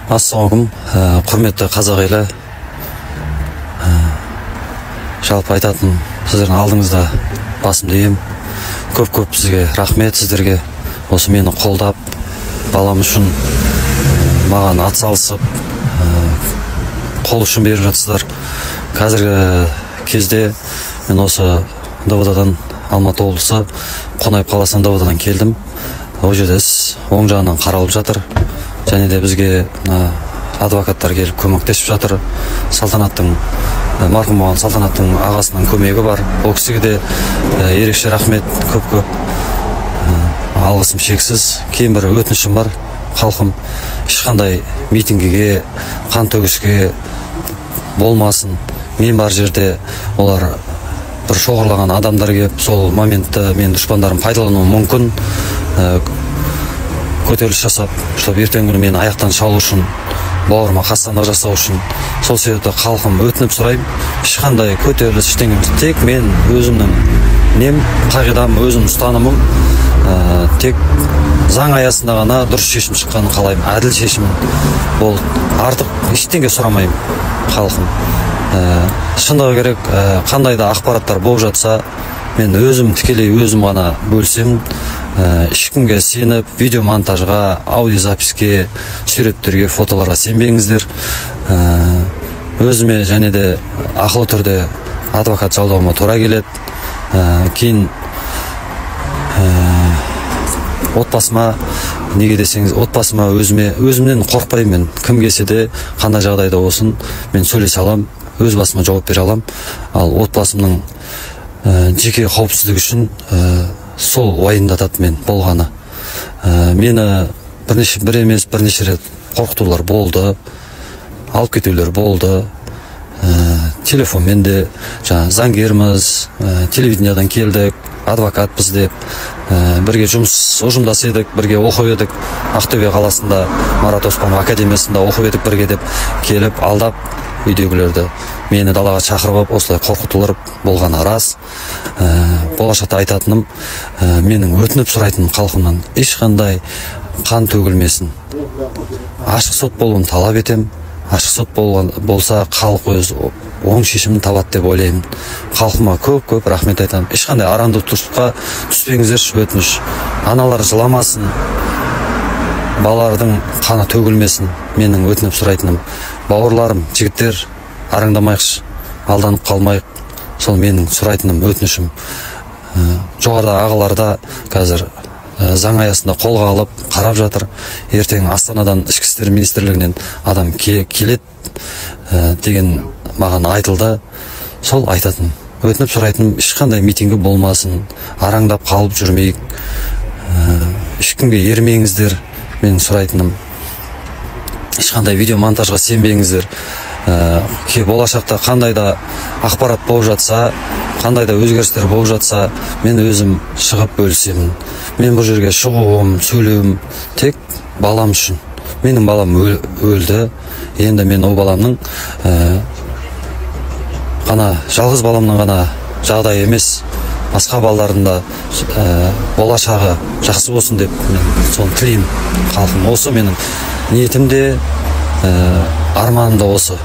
Ассалаумағалейкум, құрметті қазақ елі. Жалпы айтатын сіздердің алдыңызда басымды иемін. Көп-көп сізге рахмет, сіздерге осы мені қолдап, балам үшін маған атсалысып, қол ұшын беріп жатсыздар. Қазіргі кезде мен осы ДВД-дан, Алматы облысы Қонаев қаласынан ДВД-дан келдім. Ол жерде іс оң жағынан қаралып жатыр. Және де бізге адвокаттар келіп көмектесіп жатыр. Салтанаттың, марқұм болған Салтанаттың ағасының көмегі бар. Ол кісіге де ерекше рахмет, көп-көп алғысым шексіз. Кейін бір өтінішім бар, халқым, ешқандай митингіге, қан төгіске болмасын. Мен бар жерде олар бір шоғырлаған адамдар келіп, сол моментті мен дұшпандарым пайдалануы мүмкін. Көтеріліс жасап, чтобы ертеңгі күні мені аяқтан шалу үшін, бауырыма қастандық жасау үшін. Сол себепті халқым өтініп сұраймын, ешқандай көтеріліс ештеңе емес. Тек мен өзімнің нем, қағидам, өзім ұстанымым, тек заң аясында ғана дұрыс шешім шыққанын қалаймын, әділ шешім болды. Артық ештеңе сұрамаймын халқым. Шындығы керек, қандай да ақпараттар болып жатса, мен өзім тікелей өзім ғана бөлісемін. Ешкімге сеніп, видеомонтажға, аудиозаписке, суреттерге, фотоларға сенбеңіздер. Өзіме және де ақылы түрде адвокат жалдауыма тура келеді. Кейін отбасыма, неге десеңіз, отбасыма өзіме, өзімнен қорықпаймын мен. Кім келсе де, қандай жағдайда болсын, мен сөйлесе аламын, өз басыма жауап бере аламын. Ал отбасымның жеке қауіпсіздігі үшін сол уайымдатады мен болғаны. Мені бірнеше, бір емес, бірнеше рет қорқытулар болды, алып кетулер болды. Телефонмен де, жаңа заңгерміз, телевидениядан келдік, адвокатпыз деп, бірге жұмыс ұжымдас едік, бірге оқып едік. Ақтөбе қаласында Марат Оспанов академиясында оқып едік бірге деп келіп алдап үйдегілерді, мені далаға шақырып алып осылай қорқытулар болғаны рас. Болашақта айтатыным, менің өтініп сұрайтыным халқымнан ешқандай қан төгілмесін. Ашық сот болуын талап етем. Ашық сот болса, халық өз оң шешімін табады деп ойлаймын. Халқыма көп-көп рахмет айтамын. Ешқандай арандатушылыққа түспеңіздерші, өтініш. Аналар жыламасын, балалардың қаны төгілмесін. Менің өтініп сұрайтыным, бауырларым, жігіттер, араңдамайықшы, алданып қалмайық. Сол менің сұрайтыным, өтінішім. Жоғарыда ағаларда қазір заң аясында қолға алып қарап жатыр. Ертең Астанадан Ішкі істер министрлігінен адам келеді деген маған айтылды. Сол айтатын, өтініп сұрайтыным, ешқандай митингі болмасын, араңдап қалып жүрмейік, ешкімге ермеңіздер. Менің сұрайтыным, ешқандай видеомонтажға сенбеңіздер. Болашақта қандай да ақпарат болып жатса, қандай да өзгерістер болып жатса, мен өзім шығып бөлісемін. Мен бұл жерге шығуым, сөйлеуім тек балам үшін. Менің балам өлді. Енді мен ол баламның ғана, жалғыз баламның ғана жағдайы емес, басқа балалардың да болашағы жақсы болсын деп мен соны тілеймін халқым. Осы менің ниетім де, арманым да осы.